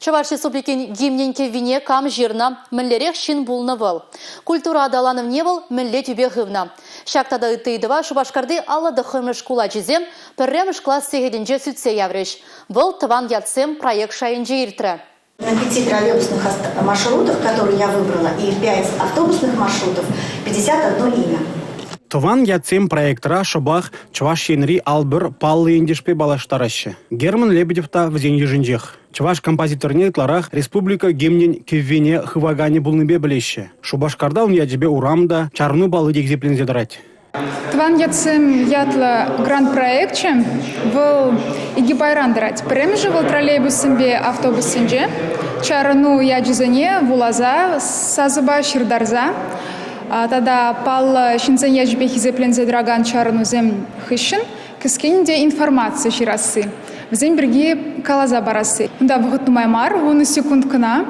Чӑваш Республикин гимнӗн кӗввине кам ҫырнӑ, мӗнлерех ҫын пулнӑ вӑл? Культура аталанӑвне вӑл мӗнле тӳпе хывнӑ? Ҫак тата ытти ыйтӑва Шупашкарти 59-мӗш шкул ачисем пӗрремӗш класс сехетӗнче сӳтсе яврӗҫ. Вӑл «Тӑван ятсем» проект шайӗнче иртрӗ. На пяти троллейбусных маршрутах, которые я выбрала, и пять автобусных маршрутов, 51 имя. Тӑван ятсем проектра шӑпах Чӑваш Енри 51 паллӑ ентешпе паллаштараҫҫӗ. Герман Лебедев та вӗсен йышӗнчех. Чӑваш композиторне ытларах республика гимнӗн кӗввине хываканӗ пулнипе пӗлеҫҫӗ. Шупашкарта ун ячӗпе урам та, чарӑну палли те хисепленсе тӑрать. Тӑван ятсем ятлӑ грант проекчӗ вӑл икӗ пайран тӑрать. Пӗрремӗшӗ вӑл троллейбуссемпе автобуссенче чарӑну ячӗсене вуласа, сасӑпа ҫыртарса тата паллӑ ҫынсен ячӗпе хисепленсе тӑракан чарӑнусем хыҫҫӑн кӗскен те информаци ҫырасси, вӗсем пирки каласа парасси. Унта вӑхӑт нумай мар, 10 секунд кӑна.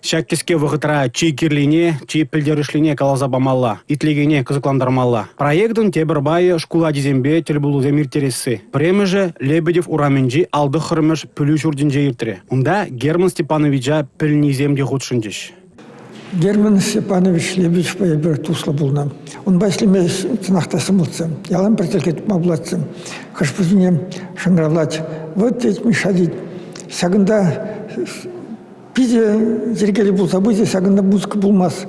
Ҫак кӗске вӑхӑтра чи кирлине, чи пӗлтерӗшлине каласа памалла, итлекене кӑсӑклантармалла. Проектӑн тепӗр пайӗ шкул ачисемпе тӗл пулусем ирттересси. Пӗрремӗшӗ Лебедев урамӗнчи 59-мӗш пӗлӳ ҫуртӗнче иртрӗ. Унта Герман Степановича пӗлнисем те хутшӑнчӗҫ. Герман Степанович Лебедевпа эпир туслӑ пулнӑ. Унпа ӗҫлеме чӑнах та ҫӑмӑлччӗ. Ялан пӗр чӗлхе тупма пулатчӗ. Хӑш-пӗрсене шӑнкӑравлать. Вот, тет, Миша, тет, ҫакӑнта питӗ йӗркеллӗ пулса пычӗ, ҫакӑнта музыка пулмасть.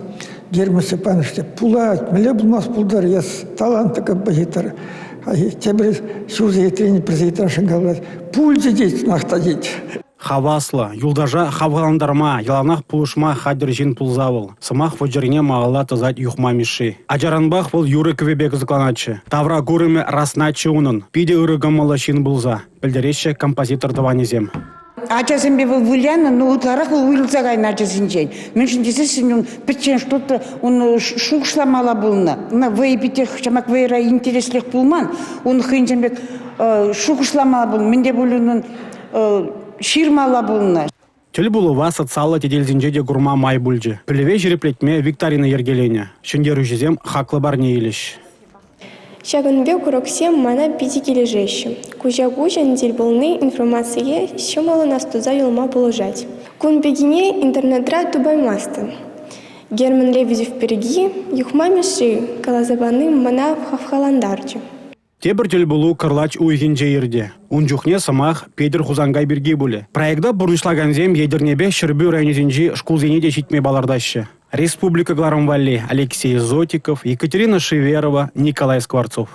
Герман Степанович тет, пулать, мӗнле пулмасть пултӑр, эс талантлӑ композитор. Тепӗр ҫур сехетрен, пӗр сехетрен шӑнкӑравлать. Пулчӗ, тет, чӑнах та, тет. Хаваслӑ, юлташа хавхалантарма, яланах пулӑшма хатӗр ҫын пулса вӑл. Сӑмах вӑчӑрине малалла тӑсать Юхма Мишши. Ачаранпах вӑл юрӑ-кӗвӗпе кӑсӑкланатчӗ. Тавра курӑмӗ расначчӗ унӑн. Питӗ ырӑ кӑмӑллӑ ҫын пулса, пӗлтереҫҫӗ композитор тӑванӗсем. Ачасемпе вӑл вылянӑ, но ытларах вӑл уйрӑлса кайнӑ ачасенчен. Мӗншӗн тесессӗн ун пӗччен что-то ун шухӑшламалла пулнӑ. Ӑна вӑйӗ питех ҫамак вӑйӑра интереслех пулман. Ун хӑйӗнчен пек шухӑшламалла пулнӑ. Мӗн те пулин ун ҫырмалла пулнӑ. Тӗл пулӑва социаллӑ тетелсенче те курма май пулчӗ. Пӗлӗве ҫирӗплетме викторина йӗркеленӗ. Ҫӗнтерӳҫӗсем хаклӑ парне илӗҫ. Ҫакӑн пек уроксем мана питӗ килӗшеҫҫӗ. Куҫа-куҫӑн тӗл пулни информацие ҫӑмӑллӑн астуса юлма пулӑшать. Кун пеккине интернетра тупаймастӑн. Герман Лебедев пирки Юхма Мишши каласа пани мана хавхалантарчӗ. Тепӗр тӗл пулу кӑрлач уйӑхӗнче иртӗ. Ун чухне сӑмах Петӗр Хусанкай пирки пулӗ. Проекта пурнӑҫлакансем Етӗрнепе Ҫӗрпӳ районӗсенчи шкулсене те ҫитме палӑртаҫҫӗ. Республика кӑларӑм валли Алексей Зотиков, Екатерина Шеверова, Николай Скворцов.